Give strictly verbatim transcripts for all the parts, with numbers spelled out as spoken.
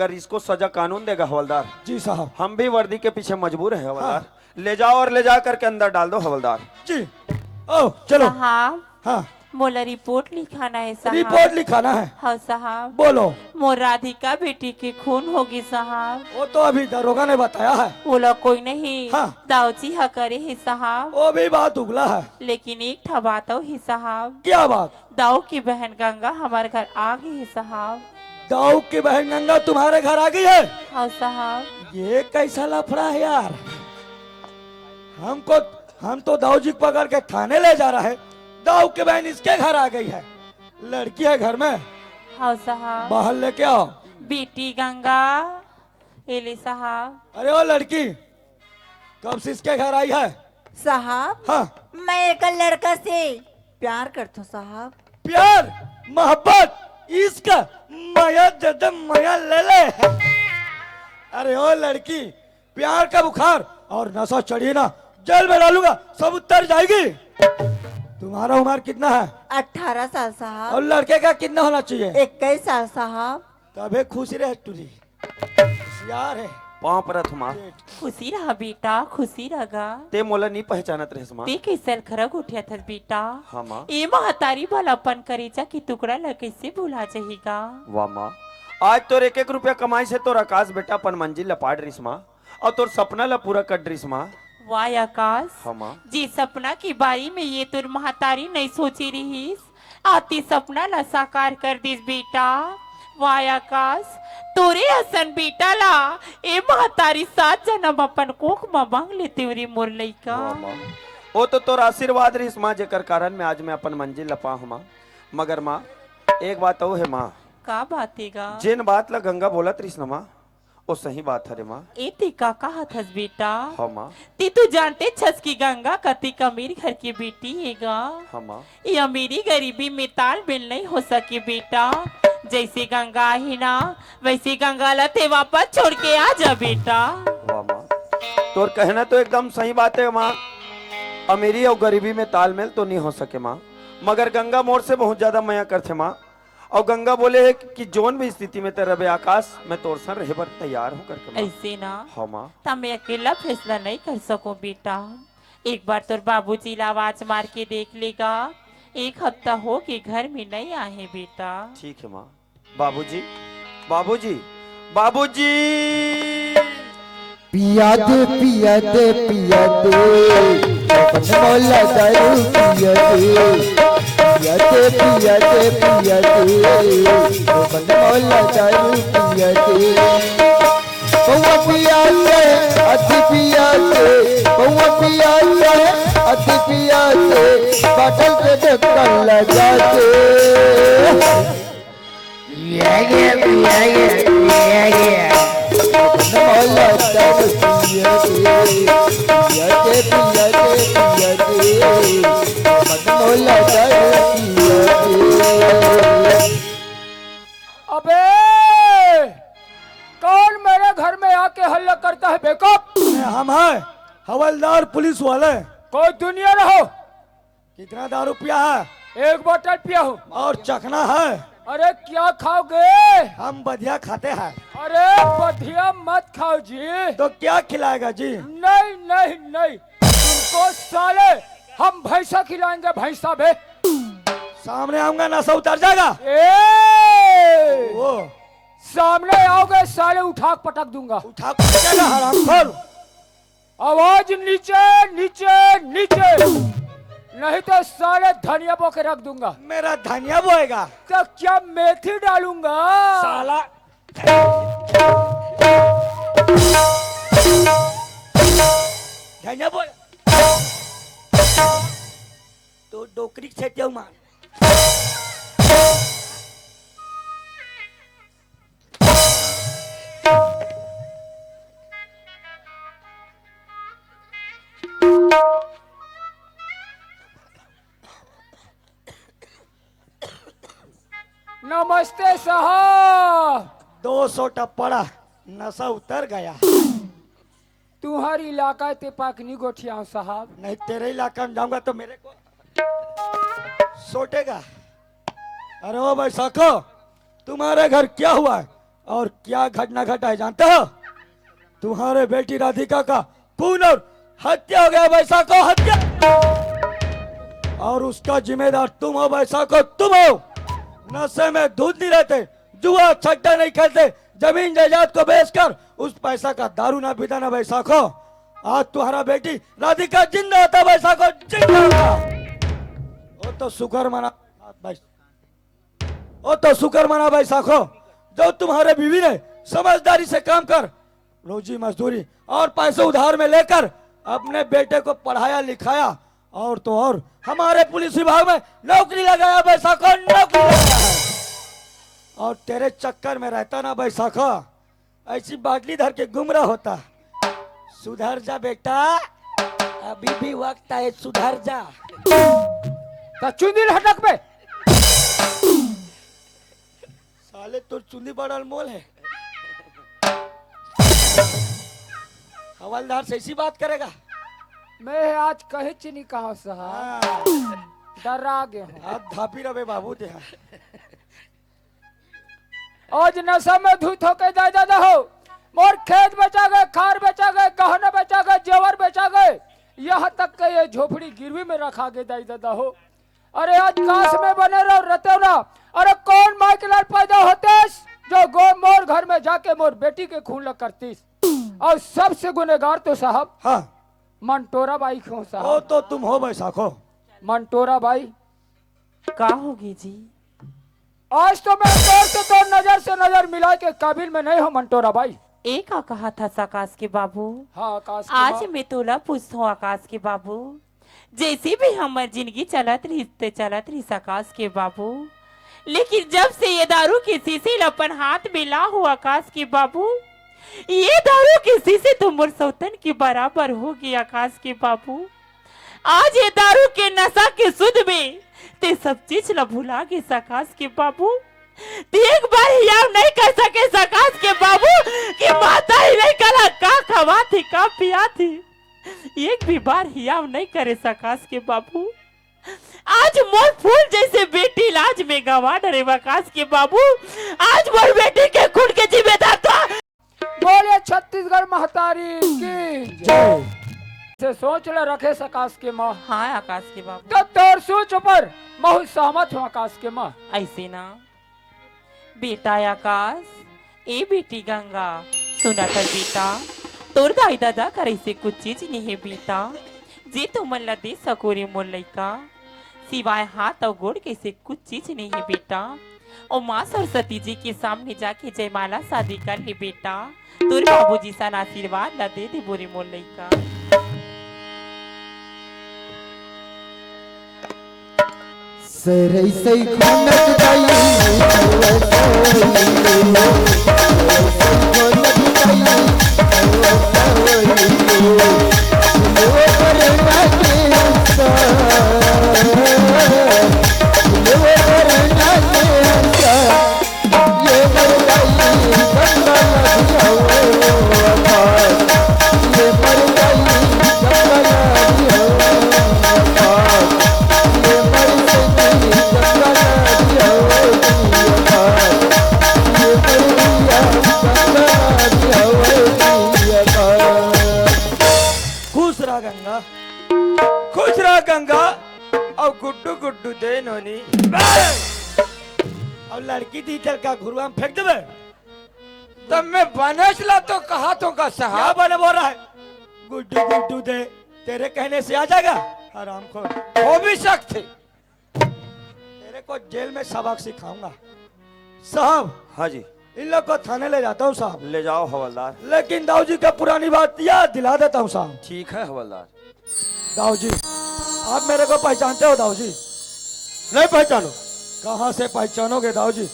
अगर इसको सजा कानून देगा हवलदार। जी साहब। हम भी वर्दी के पीछे मजबूर हैं हवलदार। हाँ। ले जाओ और ले जा करके अंदर डाल दो हवलदार। जी। ओ, चलो। साहब। हाँ। मोला रिपोर्ट लिखाना है साहब। रिपोर्ट लिखाना है? हाँ साहब। बोलो। मोर राधिका बेटी के खून होगे साहब। वो तो अभी दरोगा ने बताया है। ओला कोई नहीं, हाँ। दाऊ जी हा करे हे साहब। वो भी बात उगला है। लेकिन एक ठा बात अउ हे साहब। क्या बात? दाऊ की बहन गंगा हमारे घर आ गई है साहब। दाऊ की बहन गंगा तुम्हारे घर आ गई है? हाँ साहब। ये कैसा लफड़ा है यार? हमको, हम तो दाऊ जी को पकड़ के थाने ले जा रहा है, दाऊ की बहन इसके घर आ गई है। लड़की है घर में? हाँ साहब। बाहर लेके आओ। बेटी गंगा, ए ले साहब। अरे ओ लड़की, कब से इसके घर आई है? साहब, हाँ। मैं एक लड़का से प्यार करता हूँ साहब। प्यार, मोहब्बत, इश्क, मया दे दे, मया ले ले। अरे ओ लड़की, प्यार का बुखार और नशा चढ़ी ना, जेल में डालूंगा, सब उतर जाएगी। तुम्हारा उम्र कितना है? अठारह साल साहब। और लड़के का कितना होना चाहिए? इक्कीस साल साहब। तबे खुश रहे टूरी, होशियार है। पाँव परत हूँ माँ। खुशी रहा बेटा, खुशी रहा। ते मोला नी पहचानत रहेस माँ। ते कैसे लखरा गोठियाथस बेटा? हाँ माँ। ए महतारी भला अपन करेजा के टुकड़ा ला कैसे भुला जही गा? वाह माँ, आज तोर एक एक रुपया कमाई से तोर आकाश बेटा अपन मंजिल ला पाड़ रिस माँ, अउ तोर सपना ला पूरा कर रिस माँ। वाह आकाश, हाँ माँ। जे सपना के बारे में ये तोर महतारी नहीं सोचे रिहिस, आती सपना ला साकार कर दिस बेटा। वाह आकाश, तोरे असन बेटा ला ए महतारी सात जनम अपन कोख म मांग लेते रे मोर लइका। वाह माँ। ओ तो तोर आशीर्वाद रिहिस माँ, जेकर कारण में आज मैं अपन मंजिल ला पाहूँ माँ। मगर माँ, एक बात अउ हे माँ। का बात हे गा? जेन बात ला गंगा बोलत रिहिस ना माँ, ओ सही बात हरे माँ। ए ते का कहत हस बेटा? हाँ माँ। ते तो जानते छस कि गंगा कतिक अमीर घर के बेटी हे गा। हाँ माँ। ये अमीरी गरीबी में तालमेल नहीं हो सके बेटा। जैसे गंगा आही ना, वैसे गंगा ला ते वापस छोड़ के आ जा बेटा। वाह माँ, तोर कहना तो एकदम सही बात है माँ। अमीरी अउ गरीबी में तालमेल तो नहीं हो सके माँ, मगर गंगा मोर से बहुत ज्यादा मया करथे माँ। अउ गंगा बोले हे कि जोन भी स्थिति में ते रबे आकाश, मैं तोर संग रहे बर तैयार हूँ करके माँ। ऐसे ना? हाँ माँ। त मैं अकेला फैसला नहीं कर सकूँ बेटा। एक बार तोर बाबूजी ला आवाज मार के देख लेगा। एक हफ्ता हो के घर में नहीं आहे बेटा। ठीक है माँ। बाबूजी, बाबूजी, बाबूजी। पिया दे, पिया दे, पिया दे, अपन मोला दारू पिया दे। पिया दे, पिया दे, पिया दे, अपन मोला दारू पिया दे। पौवा पिया दे, अति पिया दे, पौवा पिया दे, अति पिया दे, बाटल के ढक्कन लगा दे। पिया गे, पिया गे, पिया गे। मोला दारू पिया गे, पिया गे, पिया गे, पिया गे। मोला दारू पिया गे। अबे, कौन मेरे घर में आके हल्ला करता है बेकूफ? हम हैं हवलदार पुलिस वाले। कोई दुनिया रहो। कितना दारू पिया है? एक बोतल पिया हूँ। और चखना है? अरे क्या खाओगे? हम बधिया खाते हैं। अरे बधिया मत खाओ जी। तो क्या खिलाएगा जी? नहीं, नहीं, नहीं, तुमको साले हम भैंसा खिलाएंगे, भैंसा बे। सामने आऊंगा, नशा उतर जाएगा। ए! वो। सामने आओगे साले, उठा के पटक दूंगा। उठा के पटक देगा, हरामखोर। आवाज नीचे, नीचे, नीचे, नहीं तो साले धनिया बो के रख दूंगा। मेरा धनिया बोएगा? तो क्या मेथी डालूंगा? साला धनिया बोए तो डोकरी छेटिया मार। नमस्ते साहब। दो सौ टप्पड़ा, नशा उतर गया। तुम्हारी इलाका ते पाक नहीं गोठियाऊं साहब। नहीं, तेरे इलाका में जाऊंगा तो मेरे को सोटेगा। अरे ओ भाई साखो, तुम्हारे घर क्या हुआ है? और क्या घटना घटा है जानते हो? तुम्हारे बेटी राधिका का खून और हत्या हो गया, बैसाखो, हत्या। और उसका जिम्मेदार तुम हो, बैसाखो, तुम हो। नशे में धुत नहीं रहते, जुआ सट्टा नहीं खेलते, जमीन जायदाद को बेचकर उस पैसा का दारू ना पीता ना, बैसाखो। आज तुम्हारा बेटी राधिका जिंदा होता, बैसाखो, जिंदा होता। वो तो शुक्र मना, भाई, वो तो शुक्र मना, बैसाखो, जो तुम्हारे बीवी ने समझदारी से काम कर रोजी मजदूरी और पैसे उधार में लेकर अपने बेटे को पढ़ाया लिखाया, और तो और हमारे पुलिस विभाग में नौकरी लगाया, बैसाखो, नौकरी लगाया है। और तेरे चक्कर में रहता ना, बैसाखो, ऐसी बाटली धर के घूम रहा होता। सुधर जा बेटा, अभी भी वक्त है, सुधर जा। तो चुंदी हटक पे। साले, तोर चुंदी बड़ा अनमोल है। हवलदार से ऐसी बात करेगा? मैं आज कहीं च नहीं कहा साहब, हाँ। डरा गए हूँ। आज धापी रहे बाबू ते। आज नशा में धुत होके दाई ददा हो, मोर खेत बेचा गए, खार बेचा गए, गहना बेचा गए, जेवर बेचा गए, यहाँ तक के ये झोपड़ी गिरवी में रखा गए दाई ददा हो। अरे आज काश में बने रहो रतौना। अरे कौन माई के लाल पैदा होतेस जो गो मोर घर में जाके मोर बेटी के खून ल करतीस? और सबसे गुनेगार तो साहब, हाँ। मंटोरा बाई हो साहब। वो तो तुम हो बैसाखो। मंटोरा बाई। का होगे जी? आज तो मैं तोर से, तोर नजर से नजर मिलाए के काबिल में नहीं हो मंटोरा बाई। ए का कहा था आकाश के बाबू? हाँ, आकाश के आज माँ। मैं तोला पूछथों आकाश के बाबू, जैसे भी हमर जिंदगी चलत रहिस ते चलत रहिस आकाश के बाबू, लेकिन जब से ये दारू के शीशी ल अपन हाथ में ला हो आकाश के बाबू, ये दारू के शीशी तो मोर सौतन के बराबर हो गए आकाश के बाबू। आज ये दारू के नशा के सुध में ते सब चीज ल भुला गे आकाश के बाबू। ते एक बार हियाव नहीं कर सके आकाश के बाबू कि माता ही नहीं कला का खवाथे, का पियाथे। एक भी बार हियाव नहीं करे आकाश के बाबू। आज मोर फूल जैसे बेटी लाज में गवा डरे आकाश के बाबू। आज मोर बेटी के खून के जिम्मेदार तो बोले छत्तीसगढ़ महतारी की जय। से सोच ल रखे आकाश के माँ। हाँ आकाश के बाबू। तो तोर सोच पर महू सहमत हूँ आकाश के माँ। ऐसे ना बेटा आकाश, ए बेटी गंगा, सुना कर बेटा, तोर दाई ददा कर ऐसे कुछ चीज नहीं है बेटा, जे तुमन ला दे सको रे मोर लइका। सिवाय हाथ अउ गोड़ के ऐसे कुछ चीज नहीं है बेटा। ओ माँ सरस्वती जी के सामने जाके जयमाला शादी कर ले बेटा। तोर बाबूजी सन आशीर्वाद ला दे दे बोरे मोर लइका। खुश रह गंगा, खुश रह गंगा। अब गुड्डू गुड्डू दे नोनी। अब लड़की दी चल का घुरुआ में फेंक देबे। तब मैं बनेस ला तो कहा तो का साहब? क्या बने बोल रहा है? गुड्डू गुड्डू दे, तेरे कहने से आ जाएगा हरामखोर। हो भी सकते। तेरे को जेल में सबक सिखाऊंगा साहब। हाँ जी। इन लोग को थाने ले जाता हूँ साहब। ले जाओ हवलदार। लेकिन दाऊ जी का पुरानी बात याद दिला देता हूँ साहब। ठीक है हवलदार। दाऊ जी, आप मेरे को पहचानते हो दाऊ जी? नहीं पहचानो। कहाँ से पहचानोगे दाऊ जी?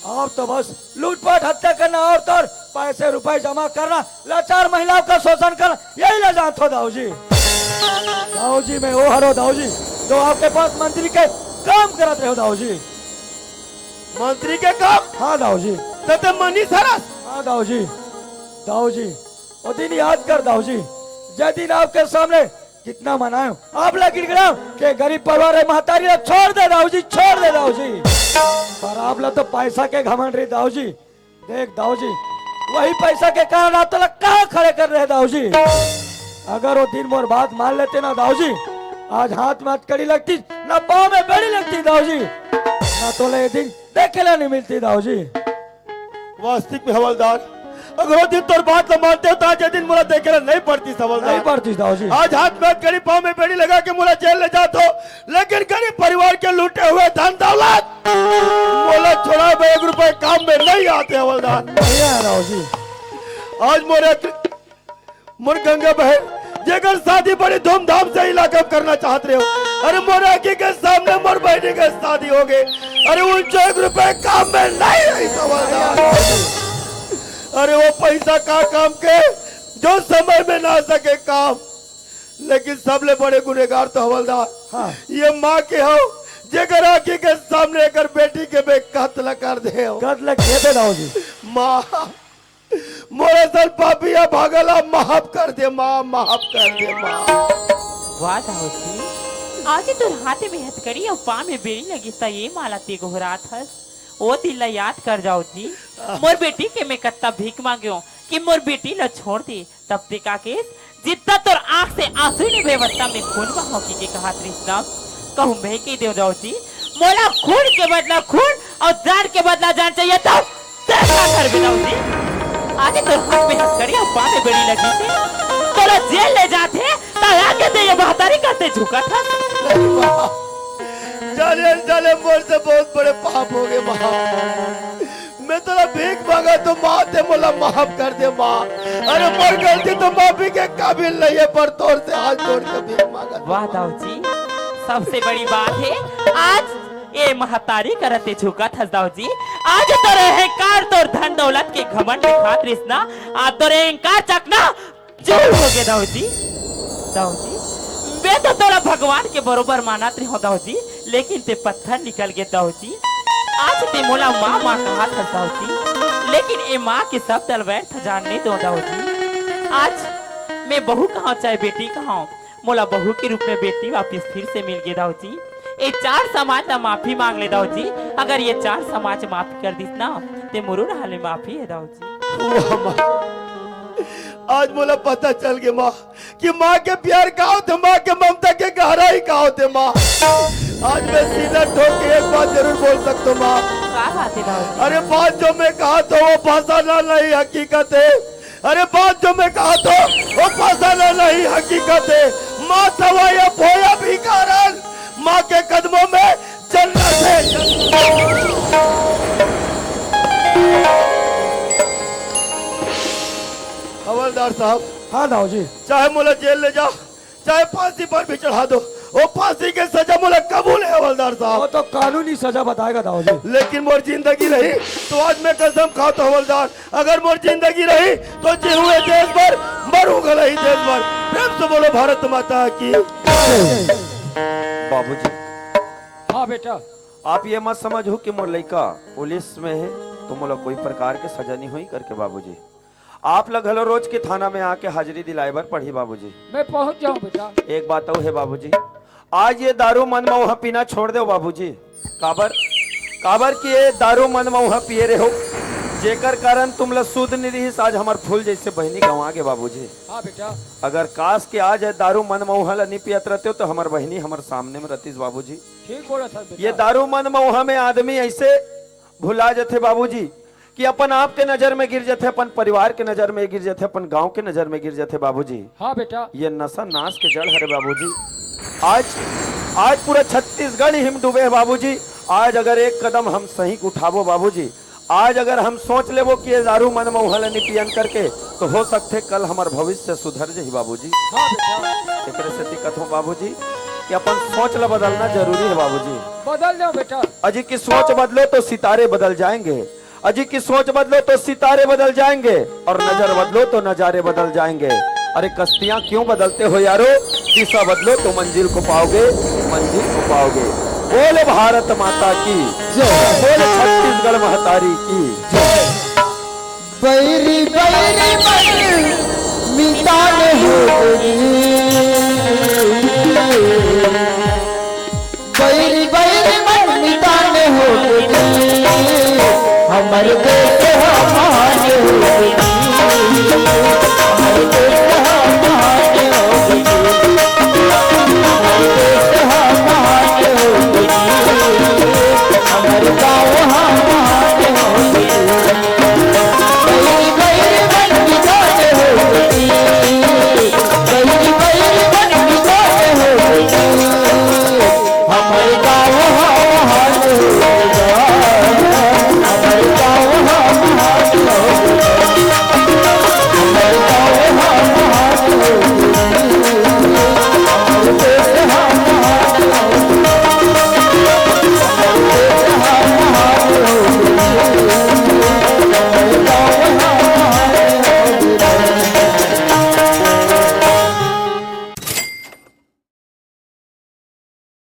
आप तो बस लूटपाट, हत्या करना और तो और पैसे रुपए जमा करना, लाचार महिलाओं का शोषण करना, यही ला जानत हो दाऊ जी। दाऊ जी, मैं वो हरो दाऊ जी, जो आपके पास मंत्री के काम करत रहे हो दाऊ जी। मंत्री के काम? हाँ दाऊ जी। तो ते मनीष हरस? हाँ दाऊ जी। दाऊ जी, वो दिन याद कर दाऊ जी, जे दिन आपके सामने कितना मनायो, आप ला गिड़गिड़ायो के गरीब परिवार है, महतारी ला छोड़ दे दाऊ जी, छोड़ दे दाऊ जी। पर आप ला तो पैसा के घमंड रही दाऊ जी। देख दाऊ जी, वही पैसा के कारण आज तोला कहाँ खड़े करे रहे दाऊ जी। अगर वो दिन मोर बात मान लेते ना दाऊ जी, आज हाथ में हथकड़ी लगती, ना पाँव में बेड़ी लगती दाऊ जी, ना तोला ये दिन देखे ला नहीं मिलती दाऊ जी। वास्तविक में हवलदार, अगर वो दिन तोर बात ला मानते हो तो आज ये दिन मोला देखे ला नहीं पड़ती हवलदार। नहीं पड़ती दाऊ जी। आज हाथ में हथकड़ी, पाँव में बेड़ी लगा के मोला जेल ले जात हो, लेकिन गरीब परिवार के लूटे हुए धन दौलत मोला छोड़ा, मैं एक रुपए काम में नहीं आते हवलदार। भैया राव जी। आज मोर एक, मोर गंगा बहन, जेकर शादी बड़ी धूमधाम से इलाका में करना चाहत रहे हो, अरे मोर आँखी के सामने मोर बहनी के शादी हो गई। अरे उनसे एक रुपए काम में नहीं आई हवलदार। अरे वो पैसा का काम के, जो समय में ना सके काम। लेकिन सबले बड़े गुनेगार तो हवलदार हाँ। ये माँ के हो, जेकर आँखी के सामने एकर बेटी के मैं कत्ल कर दे हो। कत्ल के दे दाऊ जी। माँ, मोर असन पापी या भागला माफ कर दे माँ, माफ कर दे माँ। वाह दाऊ जी, आज तोर हाथ में हथकड़ी अउ पाँव में बेड़ी लगिस त ये माला ते गोहरात हस। ओ दिन ला याद कर दाऊ जी, मोर बेटी के मैं कत्ता भीख मांग्यो कि मोर बेटी ला छोड़ दे, तब ते का केस, जितना तोर आंख से आंसू नहीं बहे, वतना में खून बहाव के, के कहात रिस ना। कहूँ मैं कह देव दाऊ जी, मोला खून के बदला खून अउ जान के बदला जान चाहिए, तो तेरा कर बे दाऊ जी। आगे तोर हाथ में हथकड़ी अउ पाँव में बेड़ी लगी थी, तोला जेल ले जाते, तो आगे ते ये महतारी करते झुका था। जाने जाने मोर से बहुत बड़े पाप हो गए माँ। मैं तोला भीख मांगा तो माँ ते मोला माफ कर दे माँ। अरे मोर गलती तो माफी के काबिल नहीं है, पर तोर से हाथ जोड़ के भीख मांगा। वाह दाऊ जी, सबसे बड़ी बात है आज ये महतारी करते झुकत हस दाऊ जी। आज तोर अहंकार, तोर धन दौलत के घमंड दिखात रिस ना, आज तोर अहंकार चकना चूर हो गे दाऊ जी। दाऊ जी, मैं तो तोला भगवान के बरोबर मानत रहो दाऊ जी, लेकिन ते पत्थर निकल गे दाऊ जी। आज ते मोला माँ माँ कहात हस दाऊ जी, लेकिन ए माँ के शब्द ल व्यर्थ जान नइ दो दाऊ जी। आज मैं बहू कहाव चाहे बेटी कहाव, मोला बहू के रूप में बेटी वापिस फिर से मिल गे दाऊ जी। ए चार समाज ला माफी मांग ले दाऊ जी, अगर ये चार समाज माफी कर दिस ना, ते मुरुन हाल में माफी है दाऊ जी। वाह माँ, आज मोला पता चल गे माँ कि माँ के प्यार का होथे, माँ के ममता के गहराई का होथे माँ। आज मैं सीना ठोक के एक बात जरूर बोल सकता हूँ माँ। का बात है दाऊ जी? अरे बात जो मैं कहा था वो फसाना नहीं हकीकत है। अरे बात जो मैं कहा था वो फसाना नहीं हकीकत है। माँ तवा या भोया भिखारन, माँ के कदमों में जन्नत है। हवलदार साहब, हाँ दाऊ जी। चाहे मोला जेल ले जा, चाहे फांसी पर भी चढ़ा दो, वो फांसी के सजा मोला कबूल है हवलदार साहब। वो तो कानूनी सजा बताएगा दाऊ जी। लेकिन मोर जिंदगी रही तो आज मैं कसम खाता हूँ हवलदार, अगर मोर जिंदगी रही तो जीहूँ ए देश बर, मरूँ घला ही देश बर। प्रेम से बोलो भारत माता की। बाबूजी। हाँ बेटा। आप ये मत समझो कि मोर लइका पुलिस में है तो मोला कोई प्रकार के सजा नहीं होई करके बाबूजी। आप ला घलो रोज के थाना में आके हाजिरी दिलाए बर पड़ही बाबूजी। मैं पहुंच जाऊं बेटा। एक बात अउ है बाबूजी, आज ये दारू मन मउहा पीना छोड़ देव बाबूजी। काबर, काबर कि ये दारू मन मउहा पिए रहे हो, जेकर कारण तुम ला सुध नहीं रहिस, आज हमर फूल जैसे बहिनी गंवा गे बाबूजी। हाँ बेटा। अगर काश के आज ये दारू मन मउहा ला नहीं पियत रहते हो तो हमर बहिनी हमर सामने में रहतीस बाबूजी। ठीक बोला था बेटा। ये दारू मन मउहा में आदमी ऐसे भुला जथे बाबूजी कि अपन आप के नजर में गिर जथे, अपन परिवार के नजर में गिर जथे, अपन गांव के नजर में गिर जथे बाबूजी। हाँ बेटा। ये नशा नाश के जड़ हरे बाबूजी। आज, आज पूरा छत्तीसगढ़ ही में डूबे है बाबूजी। आज अगर एक कदम हम सही उठाबो बाबूजी, आज अगर हम सोच लेबो कि ये दारू मन मउहा ल नी पियन करके, तो हो सकथे कल हमर भविष्य सुधर जही बाबूजी। हाँ बेटा। एकरे सेती कथों बाबूजी कि अपन सोच ल बदलना जरूरी है बाबूजी। बदल जाओ बेटा। अजी की सोच बदलो तो सितारे बदल जाएंगे, अजी की सोच बदलो तो सितारे बदल जाएंगे, और नजर बदलो तो नजारे बदल जाएंगे। अरे कश्तियां क्यों बदलते हो यारो, दिशा बदलो तो मंजिल को पाओगे, मंजिल को पाओगे। बोल भारत माता की जय। बोल छत्तीसगढ़ महतारी की जय। बैरी बैरी मन मितान हो गई, बैरी बैरी मन मितान हो गई। हमर देश